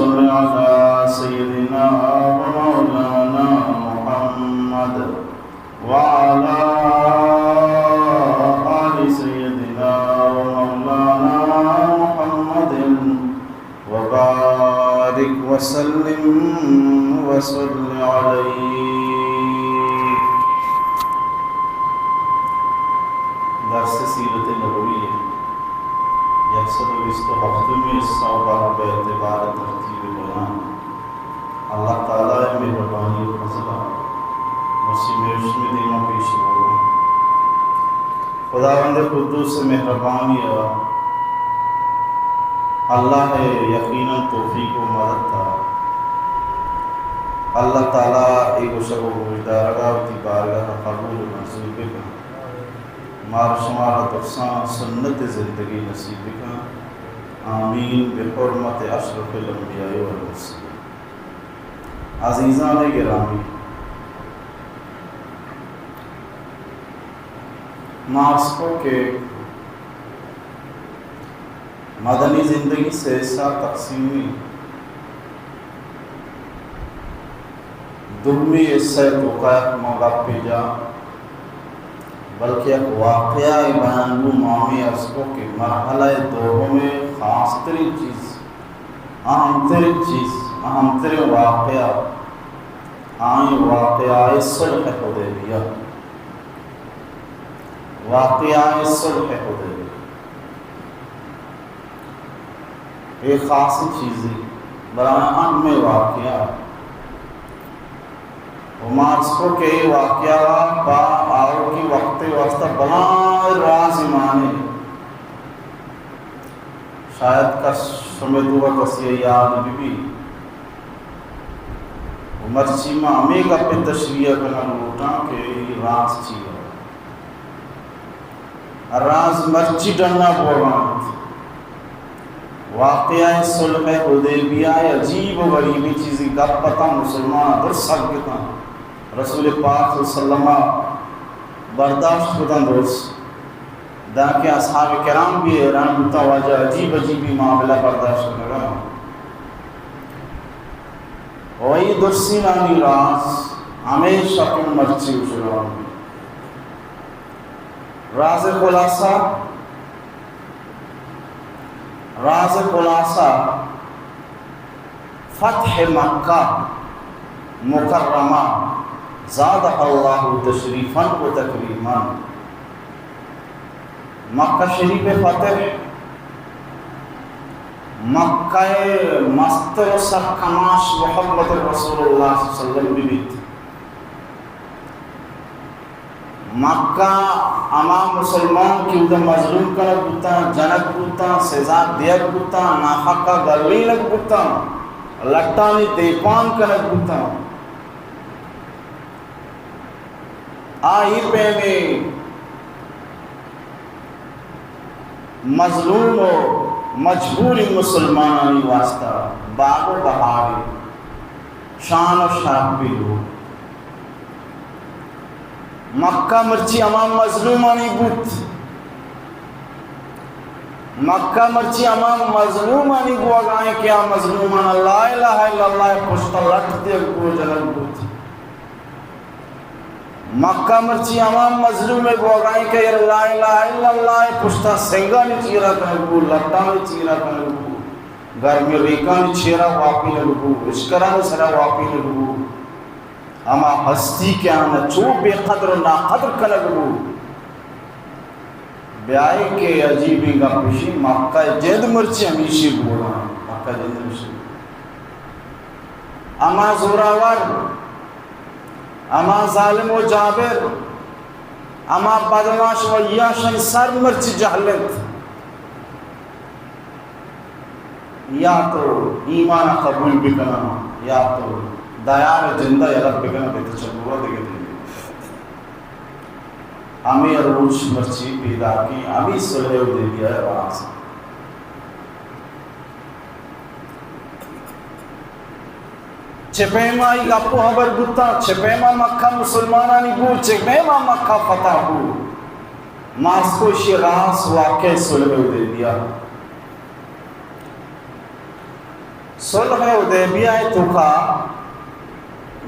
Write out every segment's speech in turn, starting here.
صل على سيدنا ومولانا محمد وعلى آل سيدنا ومولانا محمد وبارك وسلم وصل عليه. درس سیرت نبوی، یک سد و بیست و ہفتمی حصہ و باب، بہ اعتبار ترتیب بیان، اللہ تعالی ءِ مہربانی و فضل ءَ مرچی مئے شمئے دیما پیش بوگ ءَ اِنت. خداوند قدوس ءِ مہربانی ءَ، اللہ ءِ یقیناً توفیق و مدد ءَ، اللہ تعالی اے گوشگ و گوشدارگ ءَ وتی بارگاہ ءَ قبول و منظور بکن. مارا شمارا درساں سنت زندگی نصیب بکن. آمین، بحرمت اشرف الانبیاء والمرسلین. عزیزان گرامی، ما عرض کو کہ مدنی زندگی سے حصہ تقسیمی، دومی حصہ ءِ توکا یک ما گپے جا، بلکہ یک واقعہ ءِ بیان بو. ما ہمے عرض کو کہ مرحلہ دوم ءِ خاص ترین چیز، اہم ترین چیز، اہم ترین واقعہ، آئی واقعہ صلح حدیبیہ. واقعہ صلح حدیبیہ. اے خاص چیزے، بلے اہم واقعہ. و ما عرض کو کہ اے واقعہ پہ آؤکیں وقت ءِ واسطہ بلاہیں راز مانے. شاید کس شمئے توکا کسی ءَ یاد بہ بی. و مرچی ما ہمے گپ ءِ تشریح کنگ لوٹاں کہ اے راز چی ءَ؟ راز مرچی ڈنا بوگ ءَ اِنت. واقعہ صلح حدیبیہ ءِ عجیب و غریبیں چیزے گپ اتاں، مسلمان درست سگتاں. رسول پاک صلی اللہ علیہ وسلم ءَ برداشت کتاں درست، دانکہ اصحاب کرام بھی حیران بوتاں، واجہ عجیب عجیبیں معاملہ برداشت کنگا. و اے درسینانی راز ہمیش اَت کہ مرچی گوشگا اِنت. راز خلاصہ، راز خلاصہ، فتح مکہ مکرمہ، زادها الله تشریفاً و تکریماً. مکہ شریف ءِ فتح، مکہ ءِ مستر و سرکماش محمد رسول اللہ صلی اللہ علیہ وسلم بہ بیت. مکہ ہما مسلمان کہ اودا مظلوم کنگ بوتاں، جنگ بوتاں، سزا دیگ بوتاں، ناحقا گلینگ بوتاں، لٹانی دیپان کنگ بوتاں، آ اے پیمیں مظلوم و مجبوریں مسلمانانی واسطہ باغ و بہارے، شان و شرپے لوٹ. مکہ مرچی ہما مظلومانی بوت. مکہ مرچی ہما مظلومانی بوگا اِنت کہ آ مظلومانا لا الہ الا اللہ ءِ پشتا لٹ دیگ بو، جنگ بوت. مکہ مرچی ہما مظلوم ءِ بوگا اِنت کہ لا الہ الا اللہ ءِ پشتا سنگانی چیرا کنگ بو، لٹانی چیرا کنگ بو، گرمیں ریکانی چیرا واپینگ بو، اشکرانی سرا واپینگ بو. ہما ہستی کہ آناں چو بے قدر و ناقدر کنگ بو. بیائے کہ عجیبیں گپ ایشی، مکہ ءِ جند مرچی ہمیشی بوگا اِنت. مکہ ءِ جند ہمیشی. ہما زوراور، ہما ظالم و جابر، ہما بدمعاش و عیاشانی سر مرچی جہل اِنت. یا تو ایمان ءَ قبول بکناں، یا تو دیار ءِ جند ءَ یلہ بکناں، بہ تچبور ءَ دگہ دین. ہمے روچ مرچی پیداکیں، ہمے صلح حدیبیہ ءِ راز. چہ پیما اے گپ و ہبر بوتاں، چہ پیما مکہ مسلمانانی بو، چہ پیما مکہ فتح بو. ماسکو شی راز واقعہ صلح حدیبیہ. صلح حدیبیہ ءِ توکا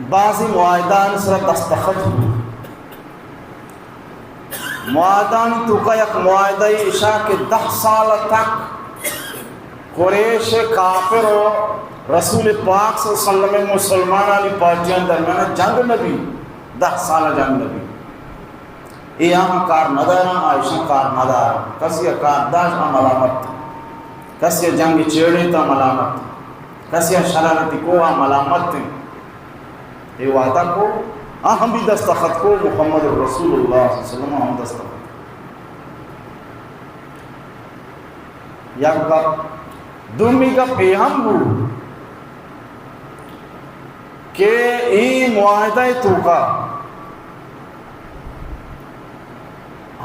بعضی معاہدانی سرا دستخط بوت۔ معاہدانی توکا یک معاہدہ ایشا کہ دہ سال تک قریش کافر و رسول پاک صلی اللہ علیہ وسلم مسلمانانی پارٹیانی درمیان جنگ نبی، دہ سال جنگ نبی۔ اے آہاں کار نداراں، آ ایشاں کار نداراں۔ کسی ءَ کار داشت، آ ملامت۔ کسی ءَ جنگ چیڑینت، آ ملامت۔ کسی ءَ شرارتی کو، آ ملامت۔ اے وعدہ کو، آ ہم بھی دستخط کو، محمد رسول اللہ صلی اللہ علیہ وسلم ہم دستخط۔ یک گپ، دومی گپ اے ہم بو کہ اے معاہدہ توکا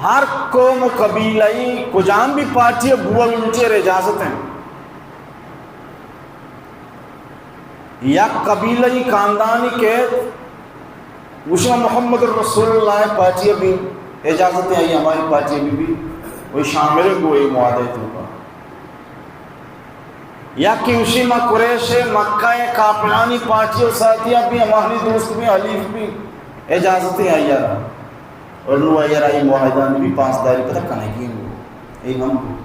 ہر قوم و قبیلہ ای کجام بھی پارٹی بوگ لوٹی اجازت ہیں۔ یک قبیلہ ای خاندانی کہ گوشاں محمد رسول اللہ پارٹی بھی اجازت ہیں، آئی ہماری پارٹی بھی بھی وہ شامل ہیں گو اے معاہدہ توکا۔ یا کہ گوشی ما قریش مکہ کافرانی پارٹی و ساتھی بھی ہماری دوست بھی حلیف بھی اجازت ہیں آئی را۔ اور نو آئی را اے معاہدہ بھی پاسداری پتہ کنگی ہیں۔ اے ہم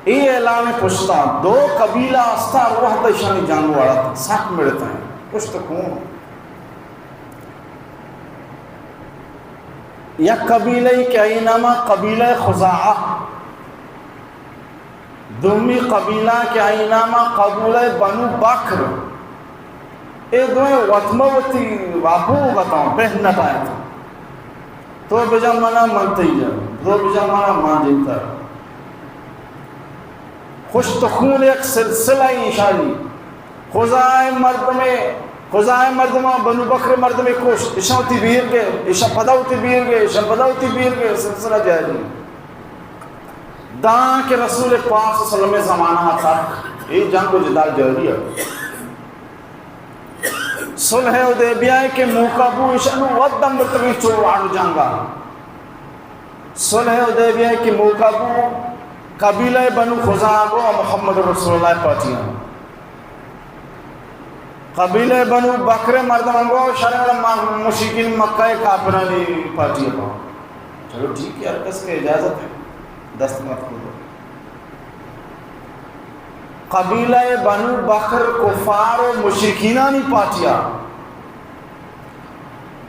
اے اعلان پشتا دو قبیلہ استا، وہد اشانی جنگ وڑت سک مڑتا ہیں، پشت کون۔ یک قبیلہ کہ آئی نام قبیلہ خزاعہ، دومی قبیلہ کہ آئی نام قبیلہ بنو بکر۔ اے دوئیں وت مہ وتی واپو گتاں، بہ نہ پایت۔ تو بجا منا من تئی جا، تو بجا منا من جنتا۔ خوش تو خون یک سلسلہ ایشانی۔ خزائے مردمے، خزائے مردماں بنو بکر مردمے کشت، ایشاں وتی بیر گئے، ایشاں پدا وتی بیر گئے، ایشاں پدا وتی بیر گئے، سلسلہ جاری۔ داں کہ رسول پاک صلی اللہ علیہ وسلم زمانہ تک اے جنگ و جدال جاری ہے۔ صلح حدیبیہ کہ موقع بو، ایشاں وت دم برتگی چو آڑ جنگا۔ صلح حدیبیہ کہ موقع بو، قبیلہ بنو خزاعہ گو محمد رسول اللہ پارٹیاں۔ قبیلہ بنو بکر مردم گو شرع مشرکین مکہ کافرانی پارٹی با۔ چلو ٹھیک ہے، ہر کس کے اجازت ہے، دست مت کو۔ قبیلہ بنو بکر کفار و مشرکینانی پارٹیا۔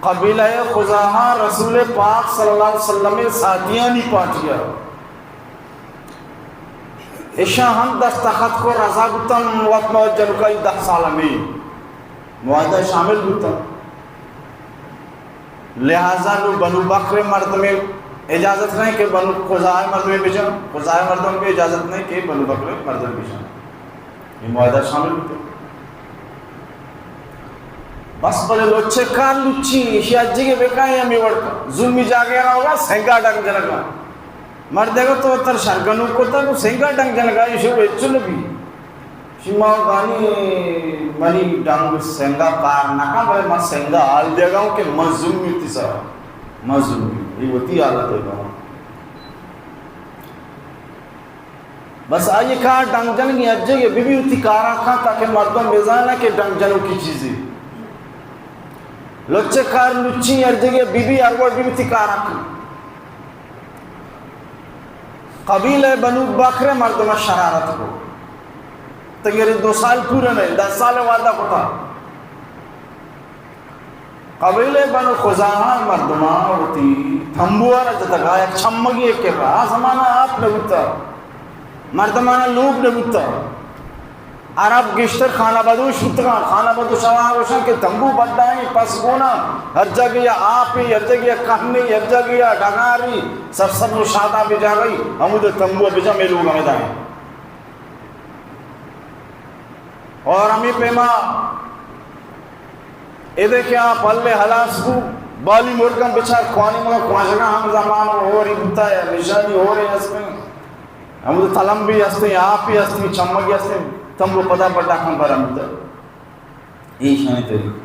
قبیلہ خزاعہ رسول پاک صلی اللہ علیہ وسلم ساتھیانی پارٹیا۔ ایشاں ہم دستخط کو، رضا بوتن وت موت جنکائی دہ سال ہمیں معاہدہ شامل بوتن۔ لہذا نو بنو بکر مردمے اجازت نہیں کہ بنو خزاعہ مردمے بجن، خزاعہ مردم بھی اجازت نہیں کہ بنو بکر مردم بجن۔ یہ معاہدہ شامل ہوتے۔ بس بلے لچے کار لچی، ایشی اجگے بکائیں ہمیں وڑ کا۔ ظلمی جاگے رہا ہوگا، سنگا ڈنگ جنگا۔ مردے کو تو تر شرگنو کو تا کو سنگا ڈنگ جنگا، ایشو بیچو نبی۔ شما گانی منی ڈنگ سنگا کار نہ کن، بلے من سنگا حال دیگا ہوں کہ من ظلمی تئی سرا، من ظلمی، یہ وتی حالت ہے گا۔ بس آئی کار ڈنگ جنگی اجے کہ بی بی وتی کارا کن تاکہ مردم بزانا کہ ڈنگ جنو کی چیزی۔ لچے کار لچی ہر جگہ بی بی ہر وڑ بی بی وتی کارا کن۔ قبیلہ بنو بکر مردم شرارت کو۔ تگرے دو سال پورا نہیں، دس سال وعدہ کتا۔ قبیلہ بنو خزاعہ مردماں وتی تمبو را جتگا، یک چمگی کرا، آ زمانہ آپ نہ بوتا، مردمانا لوگ نہ بوتا۔ عرب گیشتر خانہ بدوش بوتگاں، خانہ بدوش ہما گوشاں کہ تمبو بڈائیں، پس گونا، ہر جگہ یا آپی، ہر جگہ یا کہنی، ہر جگہ یا ڈگاری، سرسبز و شاداب جاگہی، ہمود تمبو بجا میں لوگ ہمیں دائیں۔ اور ہمیں پیما ادے کہ آ پلے ہلاس بو، بالی مرگاں بچار کوانی مگا کوانشگاں ہم زمان و ہوری بوتا ہے، نشانی ہوری ہستیں، ہم تلم بھی ہستیں، آپ بھی ہستیں، چمگی ہستیں، تمبو پدا پدا ہم برم بوتا۔ ایشانی طریقہ۔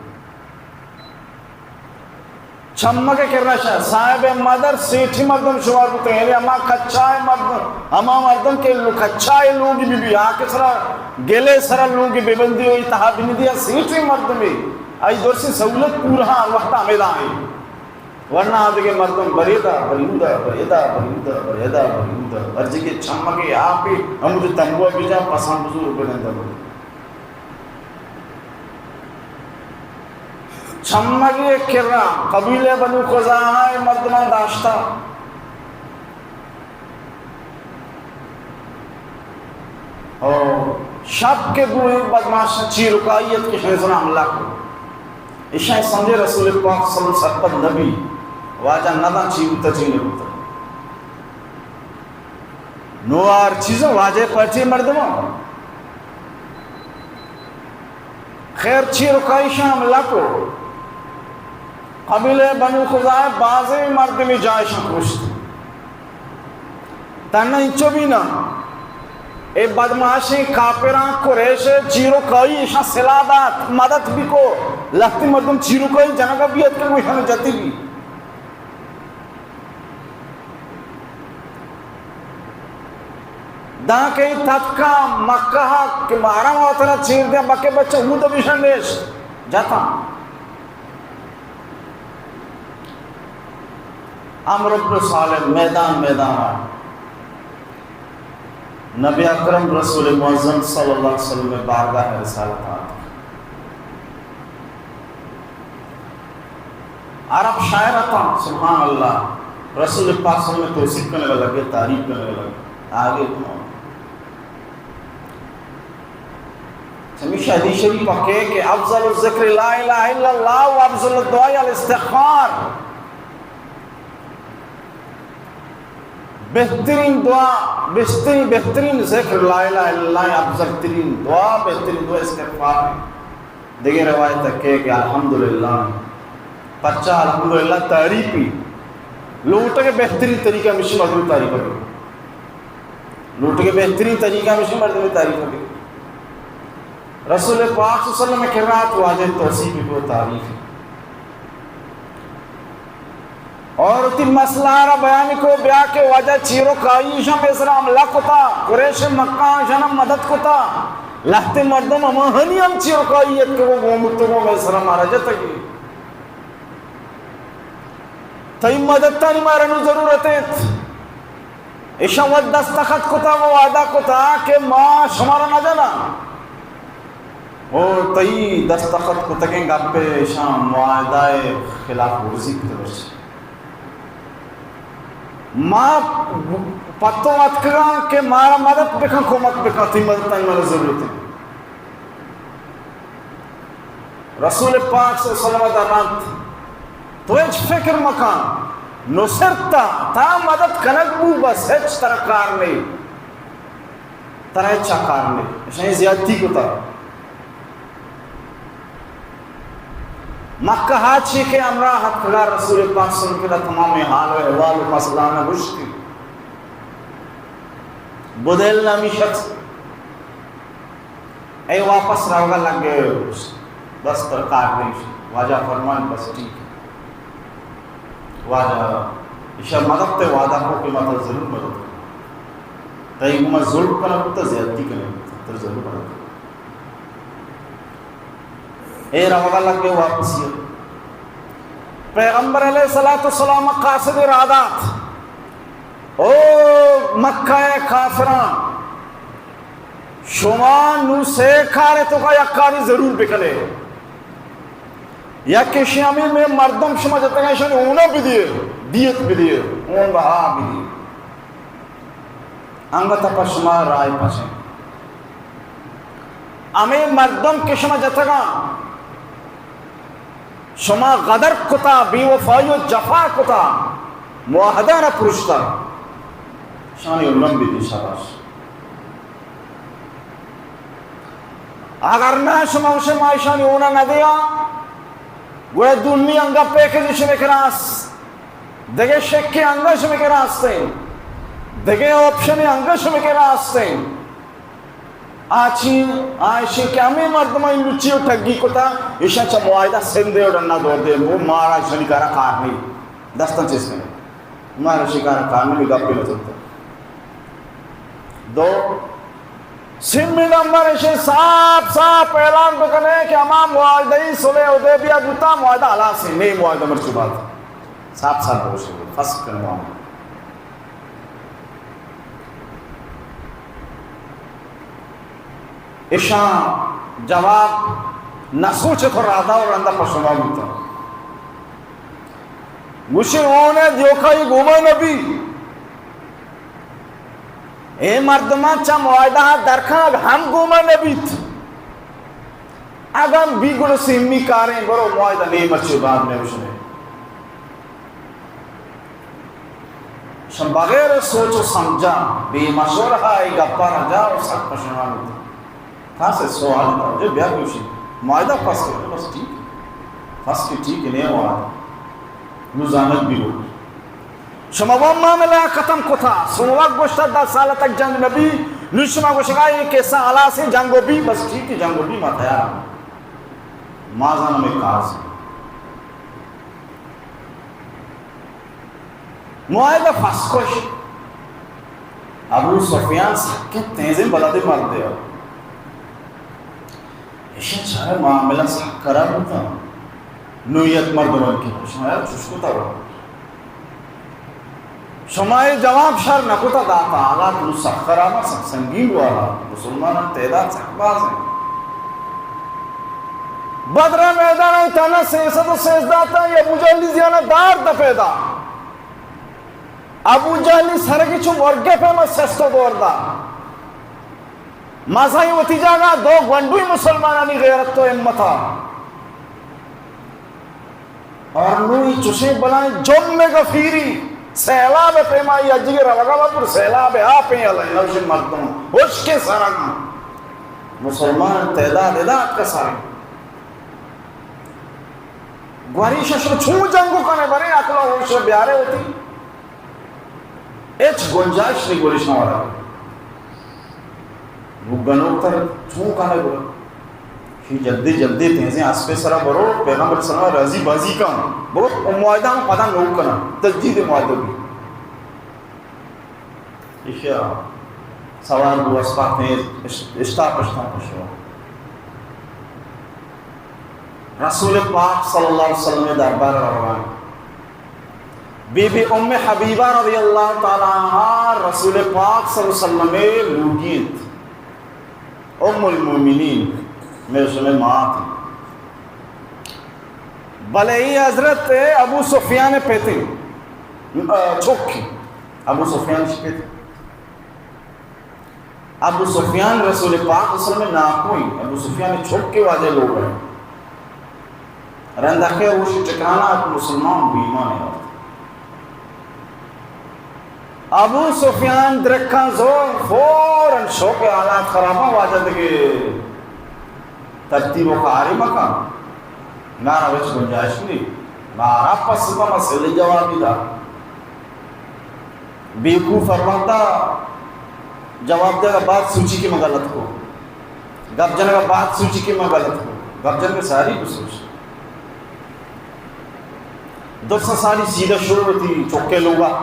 چمگ ءِ کرا شہ صاحب مدر سیٹھی مردم شمار بوتگ، یعنی ہما کچائے مردم، ہما مردم کہ لو-، کچائے لوگی بہ بی، آ کہ سرا گلے سرا لوگی بہ بندی و تہا بندی، آ سیٹھی مردمے، آئی درسی سہولت پورا ہر وقت ہمیدا ایں۔ ورنہ آ دگہ مردم بریدا، بریودا، بریدا، بریودا، بریدا، بریودا، ہر جگہ چمگے آپے، ہمود تمبو بجا، پسان بزور بنندہ۔ چمگے کرا قبیلہ بنو خزاعہ ءِ مردماں داشتہ۔ او شپ کہ بو، اے بدمعاشاں چیرکائی ات کہ شنزنا حملہ کو۔ ایشاں سمجھے رسول پاک صلی اللہ علیہ وسلم سرپد نبی، واجہ نداں چی بوتا چی نبوتا۔ نو ہر چیزاں واجہ پارٹی مردماں۔ خیر، چیرکائی شاں حملہ کو۔ قبیلہ بنو خزاعہ بازیں مردمی جائشاں کشت۔ تنہا انچو بھی نہ، اے بدمعاشیں کافراں قریش چیرکائی ایشاں سلاح دات، مدد بھی کو، لہتی مردم چیرکائی جنگا بھی اتکن، ایشاں جتی بھی۔ داں کہ تتکا مکہ کہ مارا واترا چیر دیا، بکے بچہ ہوں تو بشن نیش جتا۔ عمرو بن سالم میدان میدان آ۔ نبی اکرم رسول معظم صلی اللہ علیہ وسلم بارگاہ رسالت آتک۔ عرب شاعر اتاں، سبحان اللہ، رسول پاک صلی اللہ علیہ وسلم توصیف کنگ لگے، تعریف کنگ لگے۔ آگے تو چمیشہ حدیث شریف پکے کہ افضل الذکر لا الہ الا اللہ و افضل الدعاء الاستغفار۔ بہترین دعا، بہترین، بہترین ذکر لا الہ الا اللہ، افضل ترین دعا، بہترین دعا استغفار ہے۔ دگہ روایت کہ، کہ الحمدللہ۔ پرچا الحمدللہ تعریفی؟ لوٹگ بہترین طریقہ مشی مردم تعریف کرے۔ لوٹگ بہترین طریقہ مشی مردم تعریف کرے۔ رسول پاک صلی اللہ علیہ وسلم کرات واجہ توصیف کو تعریف۔ اور وتی مسئلہ را بیان کو بیا کہ واجہ چیرکائی شاں پیسرا حملہ کتا، قریش مکہ شاں مدد کتا، لہتے مردم ہماہانی ہم چیرکائی ات کہ وہ گومتگو میں سرا مارا جتگی۔ تئی مدد تانی مارا نو ضرورت ایت۔ ایشاں وت دستخط کتا و وعدہ کتا کہ ما شمارا نہ جناں۔ او تئی دستخط کتگیں گپے ایشاں معاہدہ ءِ خلاف ورزی کتگ۔ ما پتو اتکگاں کہ مارا مدد بکن، کمک بکن، تئی مدد تانی مارا ضرورت ہے۔ رسول پاک صلی اللہ علیہ وسلم درانت، تو ہچ فکر مکن، نصرت، تا مدد کنگ بو، بس ہچ ترا کار نہیں، ترا ہچ کار نہیں۔ اشیں زیادتی کتا۔ مکہ ہا چی کہ ہمراہ اتکگا رسول پاک صلی اللہ علیہ وسلم کرا تمام حال و احوال و مسئلہ نہ گوشتی۔ بدیل نامی شخص اے واپس روگا لگے، بس ترا کار نہیں۔ واجہ فرمان، بس ٹھیک ہے۔ واجہ ایشا مدد تے وعدہ کو کہ ما ترا ضرور مدد کروں۔ تئی گوما ظلم کنگ بوتا، زیادتی کنگ بوتا، ترا ضرور مدد کروں۔ اے روگا لگے واپسی۔ پیغمبر علیہ الصلوۃ والسلام قاصد ارادات، او مکہ کافراں، شما نوں سے کارے توکا یک کارے ضرور بکنے۔ یک ایشی ہمے مئے مردم شما جتگاں، ایشانی ہونا بدیے، دیت بدیے، ہون بہا بدیے۔ انگت پہ شما رائے پچیں۔ ہمے مردم کہ شما جتگاں، شما غدر کتا، بے وفائی و جفا کتا، معاہدہ نہ پرشتا، شانی الم بدی، شاباش۔ اگر نہ شما گوشے ما ایشانی ہونا نہ دیاں، گڑا دومی انگا پیکج شمے کرا است، دگہ شکے انگا شمے کرا استیں، دگہ آپشن انگا شمے کرا استیں۔ آ چی؟ آ ایشی کہ ہمے مردمانی لچی و ٹگی کتا، ایشاں چہ معاہدہ سندے و ڈنا دور دے، وہ مارا ایشانی کارا کار نہیں، دستاں چیز کریں، مارا ایشی کارا کار نہیں، گپی نہ چلتا۔ دو، سیمی نمبر ایشی صاف صاف اعلان بکنے کہ ہما معاہدہ صلح حدیبیہ بوتا، معاہدہ ہلاس ہے، نئے معاہدہ مرچی بات۔ صاف صاف بوشے، فسخ کرنے معاہدہ۔ اشاں جواب نہ سوچت و رادا و رندا پہ شما بوتا۔ گوشی، اونے دیوکائی گوما نبی۔ اے مردمان چہ معاہدہ درکنگ ہم گوما نبیت۔ اگن بی گڑا سیمی کاریں، برو معاہدہ نیم مرچی بعد میں گوشنے۔ شم بغیر سوچ و سمجھا، بے مشورہ اے گپا رجا و سک پشیمان بوتا۔ خاص سوال دا، جو بیا گوشی، معاہدہ فسخ ہے، بس ٹھیک ہے۔ فسخ ٹھیک ہے، نہیں ہوا۔ نو زانت بھی ہو۔ شما وہ معاملہ ختم کتا، شما وقت گوشتا دس سال تک جنگ نبی، نو شما گوشگا یہ قصہ ہلاس ہے، جنگ و بی، بس ٹھیک ہے، جنگ و بی، ما تیار ہم۔ ما زانم ایک کار سے۔ معاہدہ فسخ کش۔ ابو سفیان سکیں تیزیں بلدیں مردے۔ ایشی چارے معاملہ سک خراب بوتا۔ نو یک مردم کہ شما یار چوش کتا ہو۔ شما اے جواب شر نہ کتا داتا، حالات نو سک خراب، سک سنگین ہوا۔ مسلمانان تعداد سک باز ہیں۔ بدر میدان تنا سیصد و سیزدہ تا، ابو جہلی زیانا دار دا پیدا۔ ابو جہلی سرگی چو مرگے پیما سست و دور دا۔ مزائی وتی جاگہ دو گونڈوی مسلمانانی غیرت و ہمتا۔ اور نوی چشیں بلائیں جم گفیری سیلاب پیما ای اجگی روگا و پر سیلاب آپیں علیہ نوشن مردم ہشکیں سرگاں مسلمان تعداد ادا کسائیں۔ گوریش شما چون جنگو کنے برے عقل و ہوش بیارے ہوتی۔ ہچ گنجائش نہیں گوریش ہمارا۔ گنوک تر چون کنے گو۔ شی جلدی جلدی تیزیں اسپے سرا برو، پیغمبر صلی اللہ علیہ وسلم راضی بازی کن۔ برو معاہدہ ہم پدا نوک کنا۔ تجدید معاہدہ بھی۔ ایشیا سوار بو اسپا تیز اشت-، اشتا پشتا پشو۔ رسول پاک صلی اللہ علیہ وسلم دربار روان۔ بی بی ام حبیبہ رضی اللہ تعالی عنہا رسول پاک صلی اللہ علیہ وسلم لوگی انت۔ ام المؤمنین، میں شمے مات۔ بلے ای حضرت ابو سفیان پت، آ، چک۔ ابو سفیان شپت۔ ابو سفیان رسول پاک صلی اللہ علیہ وسلم ناکوئی، ابو سفیان چک کے واجہ لوگ ہیں۔ رند اخیر روشی ٹکانا ات مسلمان بو ایمان آورت۔ ابو سفیان درکاں زور فوراً شوق حالات خراباں واجہ دگے ترتیب و کاری مکن۔ مارا وچ گنجائش نہیں۔ مارا پس ما سلی جوابی دا۔ بیوقوف فرماتا جواب دے گا بات سوچی کہ میں غلط کو۔ گپ جنگا بات سوچی کہ میں غلط کو۔ گپ جنگ ساری کو سوچ۔ دو سو سالی سیدھا شروع ہوتی چوکے لوگا۔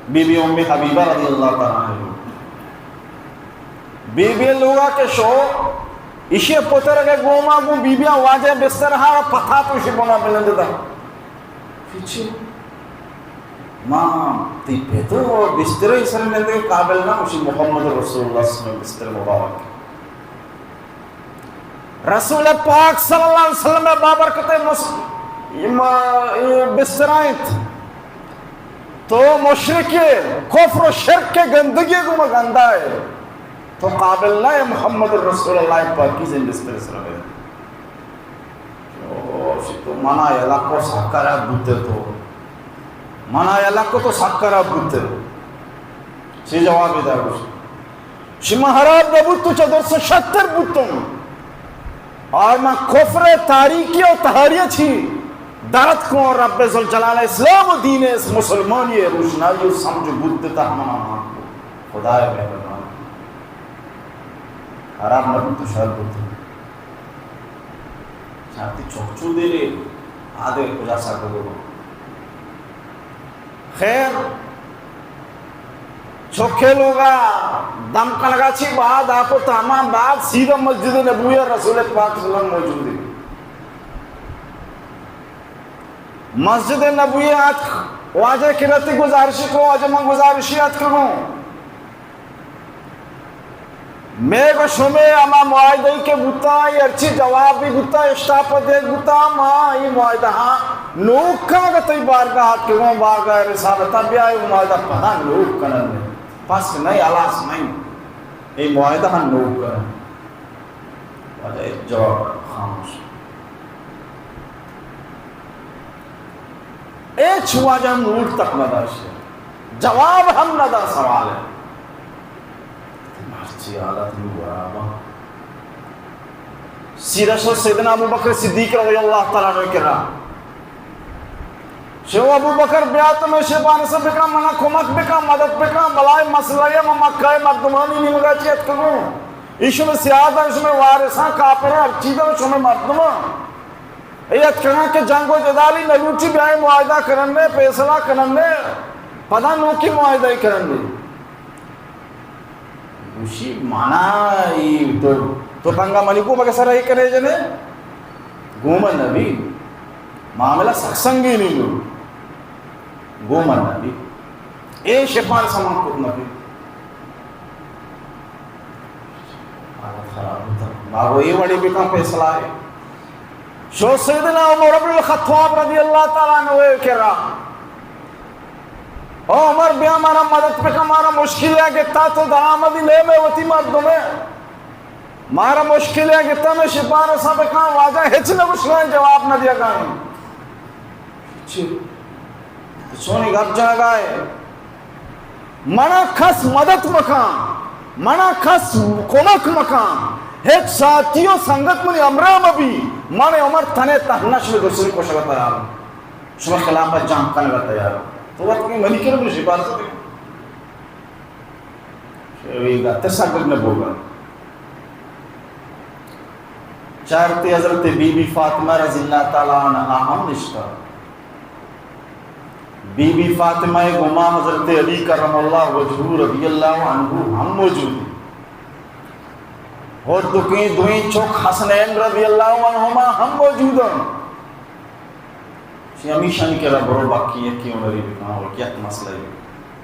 بی بی ام حبیبہ رضی اللہ تعالیٰ عنہ۔ بی بی لوگا کے شو، ایشی پتر کے گوما گو بی بی واجہ بستر ہارا پتھا تو ایشی بنا بلند دا۔ چی؟ ما تی پتو بستر سر نندے قابل نہ، اسی محمد رسول اللہ صلی اللہ علیہ وسلم بستر مبارک۔ رسول پاک صلی اللہ علیہ وسلم بابرکت مس-، ما-، بسترائنت۔ تو مشرک، کفر و شرک کے گندگی کو ما گندا ہے۔ تو قابل نہ ہے محمد رسول اللہ پاکیزیں بستر سر۔ او، شی تو منا یلہ کو سک خراب بوتے تو۔ منا یلہ کو تو سک خراب بوتے۔ چی جواب دا گوش؟ شی ما خراب نہ بوت تو چہ درس شتر بوتوں۔ اور ما کفر تاریکی و تہاری چی درد کو رب ذوالجلال اسلام و دین اس مسلمانی روشنائی و سمجھ بوت تا منا مان کو۔ خدای مہربان۔ خراب نہ بوت، شر بوت۔ شرطی چک چو دیرے، آدے کجا سر بگو۔ خیر، چکے لوگا دم کنگا چی بعد، آکو تاما بعد سیدھا مسجد نبوی رسول پاک صلی اللہ علیہ وسلم موجود ہے۔ مسجد نبوی آتک، واجہ کرتی گزارشی کو، واجہ من گزارشی آتک کو۔ مئے گو شمے ہما معاہدہ ای کہ بوتا، ای ہرچی جواب بھی بوتا، اشتاپ دیگ بوتا، ما ای معاہدہ ہاں نوکا گتئی بارگاہ آتک کو، بارگاہ رسالتا بیا، ای معاہدہ پدا نوک کنن۔ پس نہیں، ہلاس نہیں۔ ای معاہدہ ہاں نوک کنن۔ واجہ ہچ جواب نہ، خاموش۔ ہچ واجہ موڈ تک نہ داشت، جواب ہم نہ دا سوال ہے۔ مرچی حالت نو برابر۔ سیدھا شو سیدنا ابو بکر صدیق رضی اللہ تعالیٰ عنہ کرا۔ شو ابو بکر بیا تو میں شپانس بکا، منا کمک بکا، مدد بکا، بلائے مسئلہ ہے، میں مکہ مردمانی نیمگا چیت کروں۔ ایشو میں سیادہ، ایشو میں وارثاں، کافراں، ہر چیزاں، ایشو میں مردماں۔ اے اتکگاں کہ جنگ و جدالی نہ لوٹی، بیائے معاہدہ کرنے، فیصلہ کرنے، پدا نوکی معاہدہ کرنے۔ گوشی، مانا ای تو، تو پنگا منی کو مگہ سر ای کرے جنے؟ گوما نبی، معاملہ سک سنگینی نو۔ گوما نبی۔ اے شپانس ہم کت نبی۔ حالت خراب ہوتا۔ باگو اے وڑی بکن فیصلہ ہے۔ شو سیدنا عمر بن الخطاب رضی اللہ تعالیٰ عنہ کرا۔ او عمر، بیا مارا مدد بکن، مارا مشکل ہے کہ تا تو درآمدی نہیں، میں وتی مردم ہے۔ مارا مشکل ہے کہ تا میں شپانسا بکن، واجہ ہچ نہ گوشگائیں، جواب نہ دیا گائیں۔ چی؟ تو چونی گپ جنگائے؟ منا کس مدد مکان، منا کس کمک مکان، ہچ ساتھی و سنگت منی ہمراہ مبی، من عمر تنے تہنا شمے دشمن کشگ تیار ہوں، شمے خلاف جنگ کنگ تیار ہوں۔ تو وقت کی منی کرا بشی بارزا دے۔ شوی گا تسا گرنے بوگا۔ چارتے حضرت بی بی فاطمہ رضی اللہ تعالیٰ عنہا ہم نشتا۔ بی بی فاطمہ گما حضرت علی کرم اللہ وجہہ رضی اللہ عنہ ہم موجود ہیں۔ اور دکیں دوئیں چوک حسنین رضی اللہ عنہما ہم موجود ہیں۔ شی ہمیشانی کرا برو باقی یکی عمری بکن اور یک مسئلہ ہے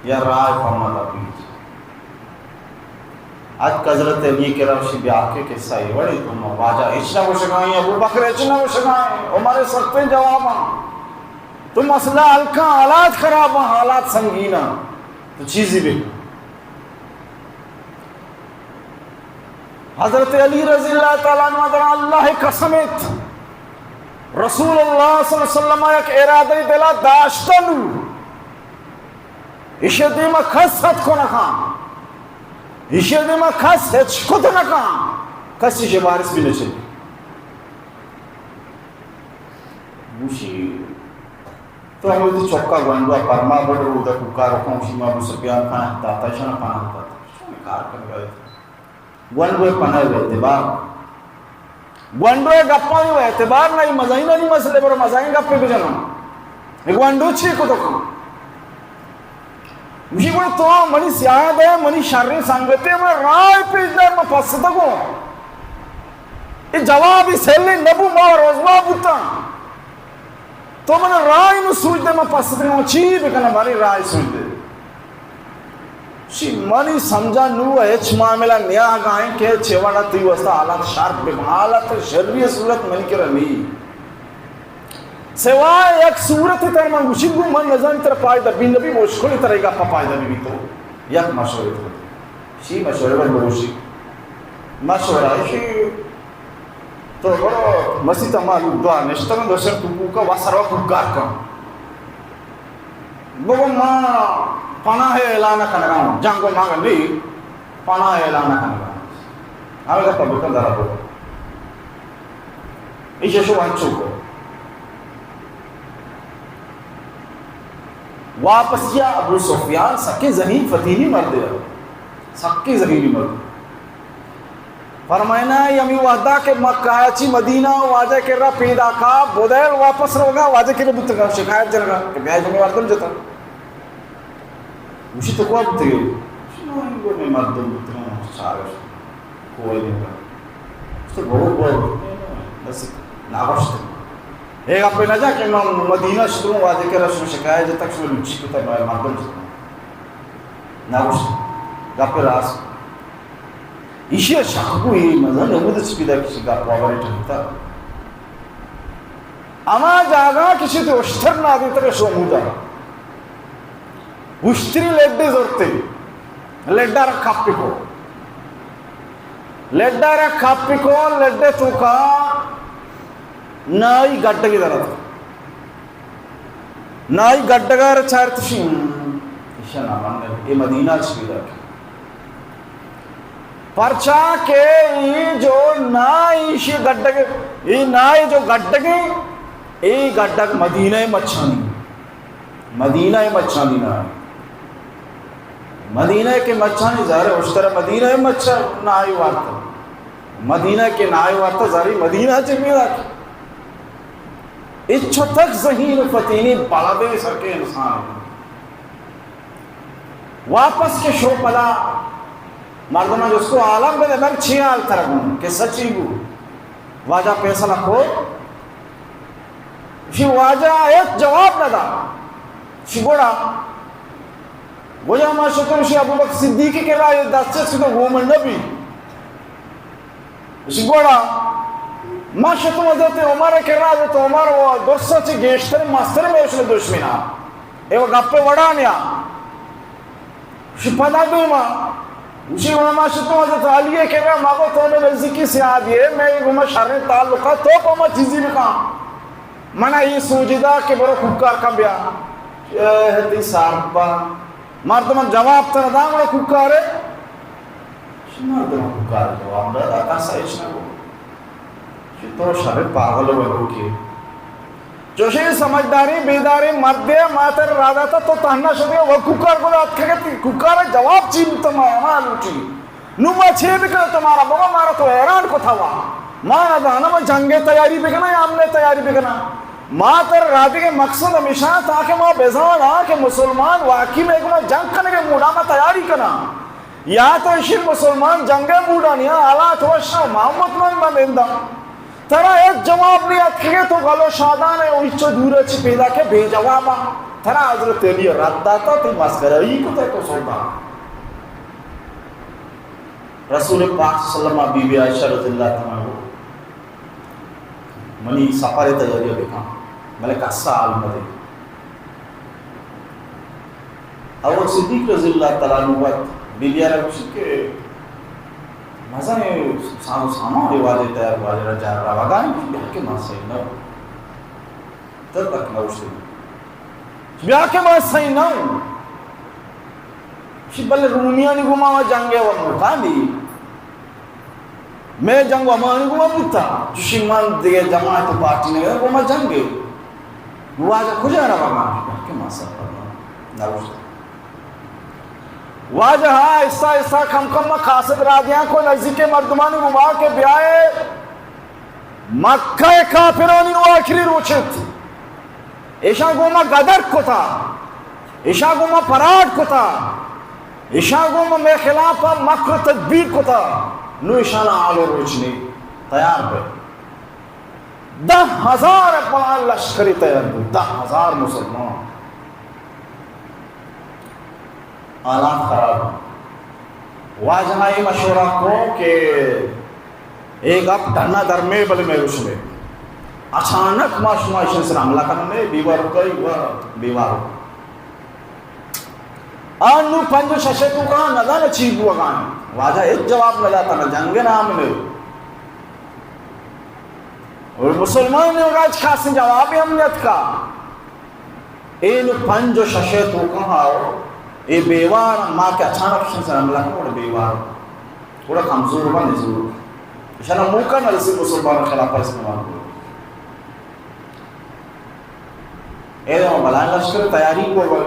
یا رائے پما دا پیچ۔ اتک حضرت علی کرا شی بیا کے قصہ اے وڑی، تو ما واجہ ہچ نہ گوشگائیں، ابو بکر ہچ نہ گوشگائیں، عمر سختیں جواباں۔ تو مسئلہ ہلکا، حالات خراب ہیں، حالات سنگین ہیں۔ تو چیزی بھی۔ حضرت علی رضی اللہ تعالیٰ عنہ در اللہ قسم ات۔ رسول اللہ صلی اللہ علیہ وسلم یک ارادہ دلا داشتہ نو۔ ایشی دیما کس ہتک نہ کن۔ ایشی دیما کس ہچ کت نہ کن۔ کسی شی وارث بھی نہ چلی۔ گوشی، تو ہمے وتی چکا گونڈوا پرما بڑ، رودا کوکار کن، گوشی ما ابو سفیان پناہ داتا، ایشانا پناہ داتا۔ شما کار کنگا۔ گونڈوے پناہ و اعتبار۔ گونڈوے گپانی و اعتبار نہ، ای مزائینانی مسئلے، برو مزائین گپے بجنو۔ اے گونڈو چی کتو کن؟ گوشی، گڑا تو منی سیاد ئے، منی شریں سنگتے، من راہ پیش دار، من پستگوں۔ اے جوابی سیلیں نبو، ما رسوا بوتاں۔ تو من راہ نو سوج دے، من پستگوں، چی بکنم، منی راہ سوج دے۔ شی منی سمجھا نو ہچ معاملہ نیاگائیں کہ چے وڑا تئی واسطہ حالات شر بہ، حالات شری صورت منی کرا نی۔ سوائے یک صورت تر من گوشی گو من نزانی تر پائدہ بی نبی، مشکل تر ایگا پا پائدہ بی، بی تو یک مشورے تو۔ شی مشورے بر بگوشی۔ مشورہ ہے کہ تو برو مسیت ما لوگ دعا نشتگن، دوشن تو کوکا وا سروا کوکار کن۔ بگو ما پناہ اعلان کنگا، جنگ و مانگ نی، پناہ اعلان کنگا۔ ہمیں گپا بکن درا برو۔ ایشی شو انچو کو۔ واپسیا ابو سفیان سکیں ذہین فتیحی مردے، سکیں ذہینی مرد۔ فرمائنا، اے ہمے وہدا کہ مکہ ءَ چہ مدینہ ءَ واجہ ءِ کرا پیداک ءَ، بدیل واپس روگا، واجہ ءِ کرا بوتگا، شکایت جنگا کہ بیا ہمے مردم جتا۔ گوشی تو کوا بوتگے؟ گوشی ما اینگو ہمے مردم بوتگاں، چارش کوئی نہیں۔ تو بہت بہت بس ناگوشت۔ اے گپے نہ جا کہ من مدینہ شتوں، واجہ ءِ کرا شتوں، شکایت جتا، شتوں لوچی کتا، مردم جتا۔ نگوشت، گپ راست۔ ایشی ءَ شک بو، اے مزن نمود چی پیدا کسی گپ وابرے ٹھنتا۔ اما جاگا کسی تو اشتر نہ دیتا کہ شو مودا۔ اشتری لڈے زورتے۔ لڈا را کپی کو۔ لڈا را کپی کو، لڈے تو کا نائی گڈگی درد۔ نائی گڈگار چارت شی، ہم، ایشاں نہ من، اے مدینہ چ پیدا کہ۔ پرچا کہ اے جو نائی ایشی گڈگ، اے نائی جو گڈگیں، اے گڈگ مدینہ مچانی۔ مدینہ مچانی نائی۔ مدینہ کہ مچانی ظاہر اشتر مدینہ مچا نائی وارتا۔ مدینہ کہ نائی وارتا ظاہر مدینہ چ پیدا کہ۔ اچو تک ذہین و فتینی بلدیں سرکے انسان۔ واپس کہ شو پدا مردماں جست کو عالم بدے، من چی حال تر گوں، کہ سچی گو۔ واجہ فیصلہ کو، شی واجہ ایک جواب نہ دا۔ شی گوڑا، گویا ما شتم شی ابو بکر صدیق کے رائے دست سے تو گومن نبی۔ اسی گوڑا ما شتم حضرت عمر ءِ کرا، حضرت عمر و درسا چہ گیشتر مستر میں اشن دشمنا۔ اے و گپ وڑا نیا۔ شی پدا دوما۔ اسی وڑا ما شتم حضرت علی ءِ کرا، ما گو تو میں نزدیکی سیادی ہے، میں گو ما شریں تعلقہ تو پہ ما چیزی بکا۔ منا اے سوج دا کہ برو کوکار کن بیا۔ اے تئی سارپا۔ مردم جواب تر دا، منا کوکارے۔ شی مردم کوکار جواب دا، دا کسا ہچ نہ گو۔ شی تو شر پاگل و لوٹی۔ چوشیں سمجھداریں بیداریں مردے ما تر را داتا، تو تہنا شدے و کوکار گو دات کہ کوکار جواب چی بوتا، ما ہما لوٹی۔ نوں ما چے بکناں؟ تو مارا بگو، مارا تو حیران کتا وا۔ ما نہ زاناں ما جنگ ءِ تیاری بکناں یا امن ءِ تیاری بکناں۔ ما تر را دگہ مقصد ہمیشاں تاکہ ما بزاناں کہ مسلمان واقعی مئے گوما جنگ کنگ ءِ موڈا، ما تیاری کناں۔ یا تو اشی مسلمان جنگ ءِ موڈا نیا، حالات وشاں، ما مطمئن من ننداں۔ ترا ہچ جواب نہیں اتکگے، تو گل و شادان ئے و ہچو دور ءَ چہ پیداک ئے بے جوابا۔ ترا حضرت علی رد داتا، تئی مسخرہ ای کتا تو سودا۔ رسول پاک صلی اللہ علیہ وسلم، بی بی عائشہ رضی اللہ تعالی عنہ، منی سفر ءِ تیاری بکن، بلے کسا حال مدے۔ ابوبکر صدیق رضی اللہ تعالی عنہ وت بی بی ءَ را گوشت کہ مزن ساز و سامان واجہ تیار، واجہ را جار روگا ایں، بیا کہ ما سہی نہ اوں۔ تر تک نہ گوشت۔ بیا کہ ما سہی نہ اوں۔ شی بلے رومیانی گوما وا جنگ ءِ و موقع نی۔ مئے جنگ ہمانی گوما بوتا، چوشیں من دگہ جماعت و پارٹی نہ گوما جنگ ءِ۔ واجہ کجا روگا؟ کہ ما سفر نہ، نہ گوشت۔ واجہ آہستہ آہستہ کم کم قاصد را دیاں کو نزدیک مردمانی گوما کہ بیائے مکہ کافرانی نو آخری روچ انت۔ ایشاں گوما گدر کتا، ایشاں گوما پراڈ کتا، ایشاں گوما مئے خلاف مکر و تدبیر کتا، نو ایشانا حال و روچ نی، تیار بے۔ دہ ہزار بلائیں لشکری تیار بو، دہ ہزار مسلمان۔ حالات خراب۔ واجہ ءَ اے مشورہ کو کہ اے گپ ڈنا درمے، بلے مئے گوش مئے۔ اچانک ما شما ایشی سر حملہ کننے، بیوار کئی و بیوار۔ آ نو پنج و شش ءِ توکا نزانہ چی بوگا انت۔ واجہ ہچ جواب نہ داتا، نہ جنگ نام نے۔ اور مسلمان نے راج خاص جواب ہم نیتکا۔ اے نو پنج و شش ءِ توکا ہاو، اے بیوار ما کہ اچانک شن سر حملہ کو، اور بیوار، اور کمزور و نزور۔ اشانا موقع نہ رسی مسلمان خلاف استعمال کو۔ اے دو بلائیں لشکر تیاری کو۔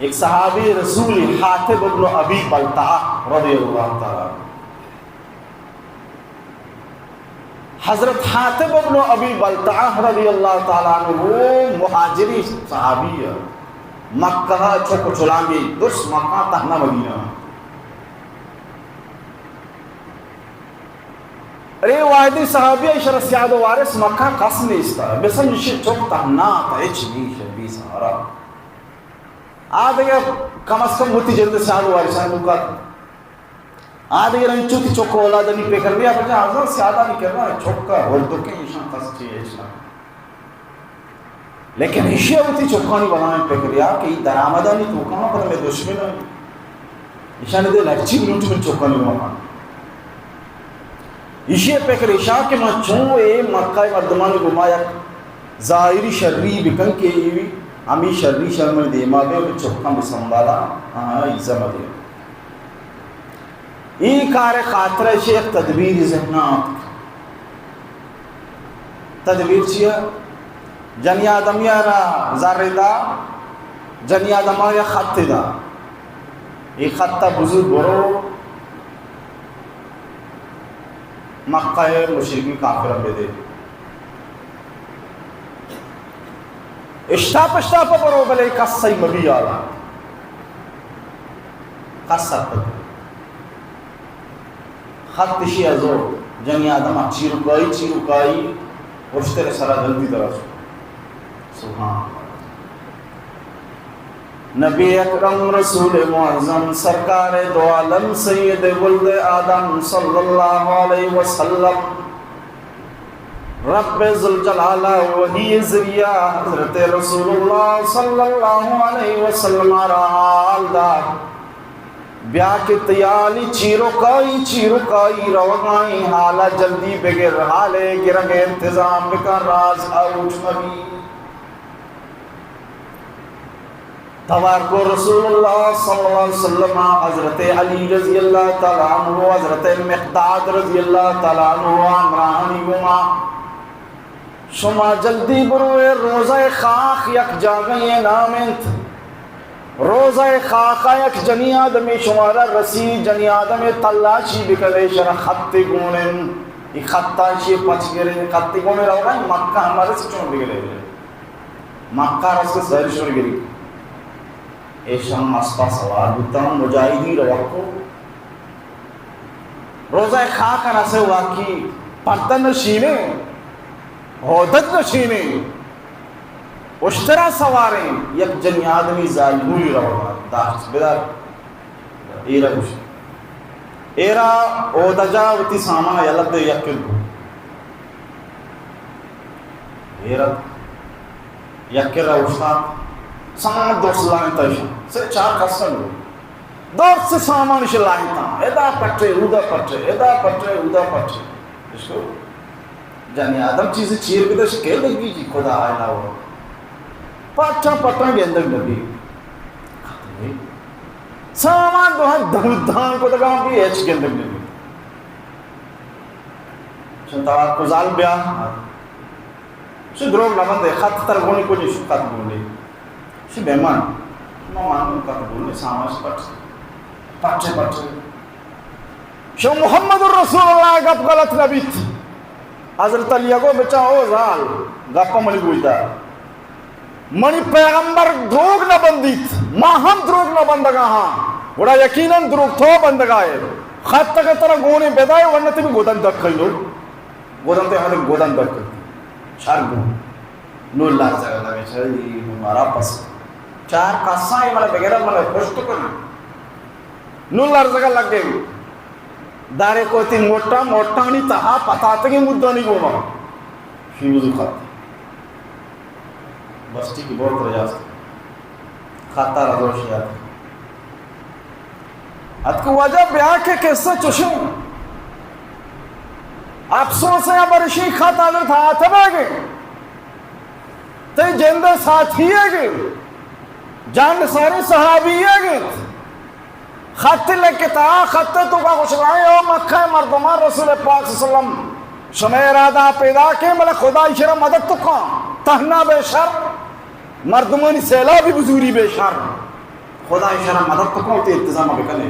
یک صحابی رسول حاطب ابن ابی بلتعہ رضی اللہ تعالی عنہ۔ حضرت حاطب ابن ابی بلتعہ رضی اللہ تعالی عنہ وہ مہاجری صحابی ہے۔ مکہ چک چلانگی درس مکہ تہنا مدینہ۔ ارے واحدی صحابی ایشرا سیاد و وارث مکہ کس نیستا۔ بسن شی چک تہنا تا ہچ نیش بی سہارا۔ آ دگہ کم از کم وتی جند سیاد و وارثان بکات۔ آ دگہ رنچو تی چک اولادانی پکر بیا، پچا ہزار سیادانی کرا چک کا ہردکیں ایشان کس چی ایش نہ۔ لیکن ایشی وتی چکانی بلائیں پکر یا کہ ای درآمدانی توکا پدا میں دشمن ہے۔ ایشان دے لچی بلوٹ من چکانی بلائیں۔ ایشی ء پکر ایشا کہ ما چون اے مکہ ء مردمانی گوما یک ظاہری شری بکن کہ اے ہمے شری شر من دیما بے و چکاں بہ سنبھالا، آہاں ایزا مدے۔ اے کار ء خاطر ء ایشی یک تدبیر ذہن ء آتک۔ تدبیر چیا؟ جنی آدمی ء را زر دا، جنی آدم ء یک خط دا۔ اے خط ء بزور برو مکہ ء مشرکین کافر ء بدے۔ اشتاپ اشتاپ ء برو بلے کس سہی مبی حالا۔ کس ء خط اشی ء زور جنی آدم ء چیرکائی، چیرکائی اشتر ء سرا جلدی درا شو۔ سبحان اللہ۔ نبی اکرم رسول معظم سرکار دو عالم سید ولد آدم صلی اللہ علیہ وسلم، رب ذوالجلال ء وحی ذریعہ حضرت رسول اللہ صلی اللہ علیہ وسلم ء را حال دات۔ بیا کہ تیالی چیرکائی، چیرکائی روگائیں، حالا جلدی بگر، حالے گرگ انتظام بکن، راز آؤٹ مبی۔ توار کو رسول اللہ صلی اللہ علیہ وسلم، حضرت علی رضی اللہ تعالی عنہ، حضرت مقداد رضی اللہ تعالی عنہ، ہمراہانی گوما شما جلدی بروئے، روضہ خاخ یک جاگہے نام انت۔ روضہ خاخا یک جنی آدمی شمارا رسی، جنی آدمی تلاشی بکنے، شرا خط گون انت۔ ای خطا شی پچ گرے، خط گون روگا مکہ ہم رس چون بگرے۔ مکہ رس سر شور گری۔ ایشان اسپا سوار بوتاں، مجاہدی روکو۔ روضہ خاک ء نسے واقعی پردہ نشینے، ہودج نشینے، اشترا سواریں، یک جنی آدمی زالبولی روگا داشت بدار۔ ایرا گوش، ایرا ہودجا وتی سامان یلہ دے یک کر گو۔ ایرا یک کر اوشتات، سامان دوست لائن تیشان، سے چار کسن گو۔ درس سامان اش لاہتاں، ادا پٹے، اودا پٹے، ادا پٹے، اودا پٹے۔ اشکو جنی آدم چیز چیر بدش کے لگی جی خدا علاوہ۔ پٹا پٹا گندگ نبی۔ سامان دو ہر دودان کو دگان بھی ہچ گندگ نبی۔ چون توار کو زال بیا۔ شو دروگ نہ بندے، خط تر گونی کجی شو خط گونی۔ شو مہمان، مہمان خط گونی، سامان شو پٹ، پٹ، پٹ۔ شو محمد رسول اللہ گپ غلط نہ بیت۔ حضرت علی گو بچا او زال، گپ منی گوش دار۔ منی پیغمبر دروگ نہ بندیت، ما ہم دروگ نہ بندگا ہاں۔ گڑا یقیناً دروگ تو بندگا ہے۔ خط تک ترا گونے بدائے ورنہ تبی گودن دکھ کھلو۔ گودن تے ہمیں گودن دکھ کھلو۔ شر گو۔ نو لرزگا لگے چاہی، نو مارا پس۔ چار کساں منا بگیرا منا خوش تو کنا۔ نو لرزگا لگے۔ دارے کو تی موٹا، موٹانی تہا پتاتگی مدانی گوما۔ شی وضو خط۔ بس ٹھیک ہے، بہت رجاست۔ خطا رضو شیات۔ اتکو واجہ بیا کہ قصہ چشیں۔ افسوس ہے، برشی خط حضرت حاتم ہے گے۔ تے جند ساتھی ہے گے۔ جان سارے صحابی ہے گے۔ خط لکھتا، خط تو کا خوش رائے او مکہ مردمان رسول پاک صلی اللہ علیہ وسلم۔ شمع ارادہ پیدا کے ملے خدا ایشرا مدد تو کن۔ تہنا بے شر۔ مردمانی سیلابی بزوری بے شر۔ خدا اشارہ مدد تو کن، تے انتظام بکنے۔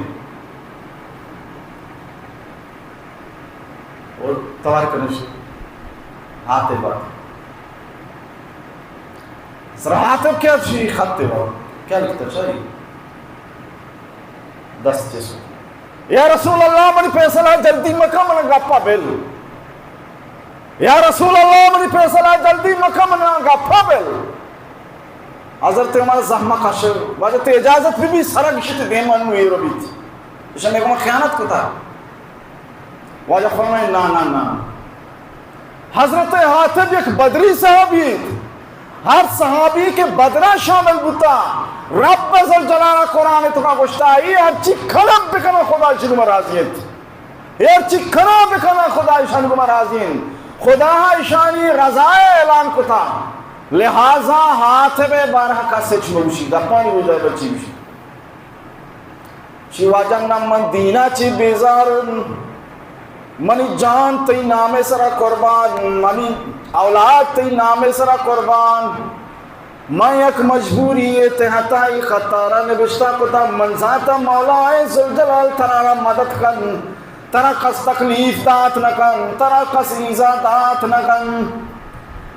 اور توار کنش ہاتے بات۔ سر ہاتے کیا چی خط بات؟ کیا لکھتا چاہیے؟ دست چیز۔ یا رسول اللہ، منی فیصلہ جلدی مکن، من گپا بل۔ یا رسول اللہ، منی فیصلہ جلدی مکن، من گپا بل۔ حضرت عمر زحمہ کش، واجہ تے اجازت بہ بی، سرا گشت دیم انو ایرو بیت۔ اشان گما خیانت کتا۔ واجہ فرمائے، نا، نا، نا۔ حضرت حاطب یک بدری صحابی انت۔ ہر صحابی کہ بدرا شامل بوتا، رب ذوالجلال قرآن تو کا گوشتا، اے ہرچی کلب بکنا خدا شروع راضی انت۔ ہرچی کنا بکنا خدا ایشانی گما راضی انت۔ خدا ایشانی رضا اعلان کتا، لہذا حاطب بارہ کس ہچ نوشی، دپانی روزہ بچی بشی۔ چی واجہ نہ من دینا چی بیزار، منی جان تئی نام سرا قربان، منی اولاد تئی نام سرا قربان۔ من یک مجبوری ء تحت ء اے خطارا نبشتہ کتاں۔ من زانتاں مولا ء ذوالجلال ترا را مدد کن، ترا کس تکلیف دات نہ کن، ترا کس ایزا دات نہ کن۔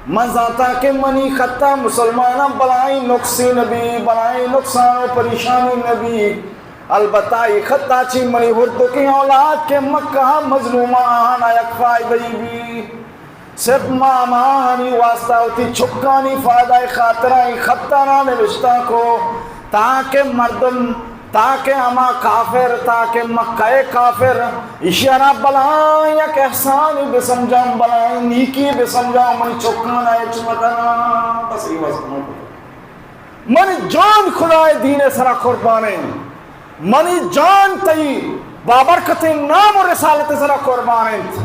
من زانتاں کہ منی خطا مسلماناں بلائیں نقصے نبی، بلائیں نقصان و پریشانی نبی۔ البتہ اے خطا چی منی ہردکیں اولاد کہ مکہ مظلومہ آہانا یک فائدہ ای بی۔ صرف ما ہماہانی واسطہ وتی چکانی فائدہ ء خاطرا اے خطانا نوشتہ کو، تاکہ مردم، تاکہ ہما کافر، تاکہ مکہ ء کافر، ایشیارا بلائیں یک احسانی بسمجھاں، بلائیں نیکی بسمجھاں، منی چکانا ہچ مکناں۔ بس اے واسطہ من کتو۔ منی جان خدائے دین سرا قربان انت۔ منی جان تئی بابرکتیں نام و رسالت سرا قربان انت۔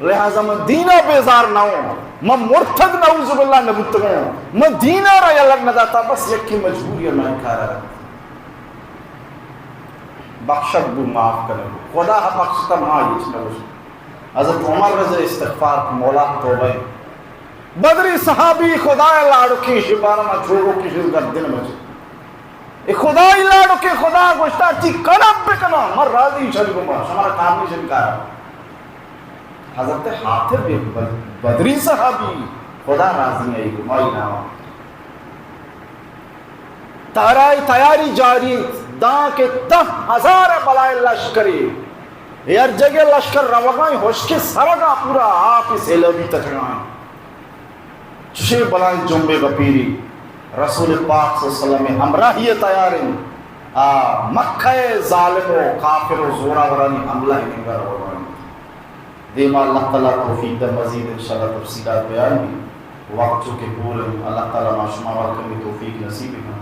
لہذا من دینا بیزار نہ اوں۔ من مرتد نعوذ باللہ نہ بوتگوں۔ من دینا را یلہ نہ داتا، بس یکے مجبوری ء من کارا رفت۔ بخشگ بو، معاف کنگ بو۔ خدا ہا بخشتا، ما ہچ نہ گوشت۔ حضرت عمر رضی استغفار کو، مولا توبہ۔ بدری صحابی خدائے لاڑکیں، شی بارا ما چوڑو کشی گردن مچ۔ اے خدائی لاڑکیں، خدا گوشتا چی کنم بکنم، من راضی شری گما، شمارا کار نہیں شری کارا۔ حضرت حاطب یک بد-، بدری صحابی، خدا راضی ای گما، ای نام۔ تارای تیاری جاری انت، داں کہ دہ ہزار بلائیں لشکرے، ہر جگہ لشکر روگائیں، ہشکے سرگا پورا آپ سیلابی تچگائیں۔ چشیں بلائیں جنبے بپیری، رسول پاک صلی اللہ علیہ وسلم ہمراہی تیار انت، آ مکہ ظالم و کافر و زوراورانی حملہ انگا روگائیں۔ دیما اللہ تعالی توفیق دے، مزید انشاءاللہ تفصیلات بیان بی۔ وقت چونکہ پور انت، اللہ تعالی ما شما برکمی توفیق نصیب کن۔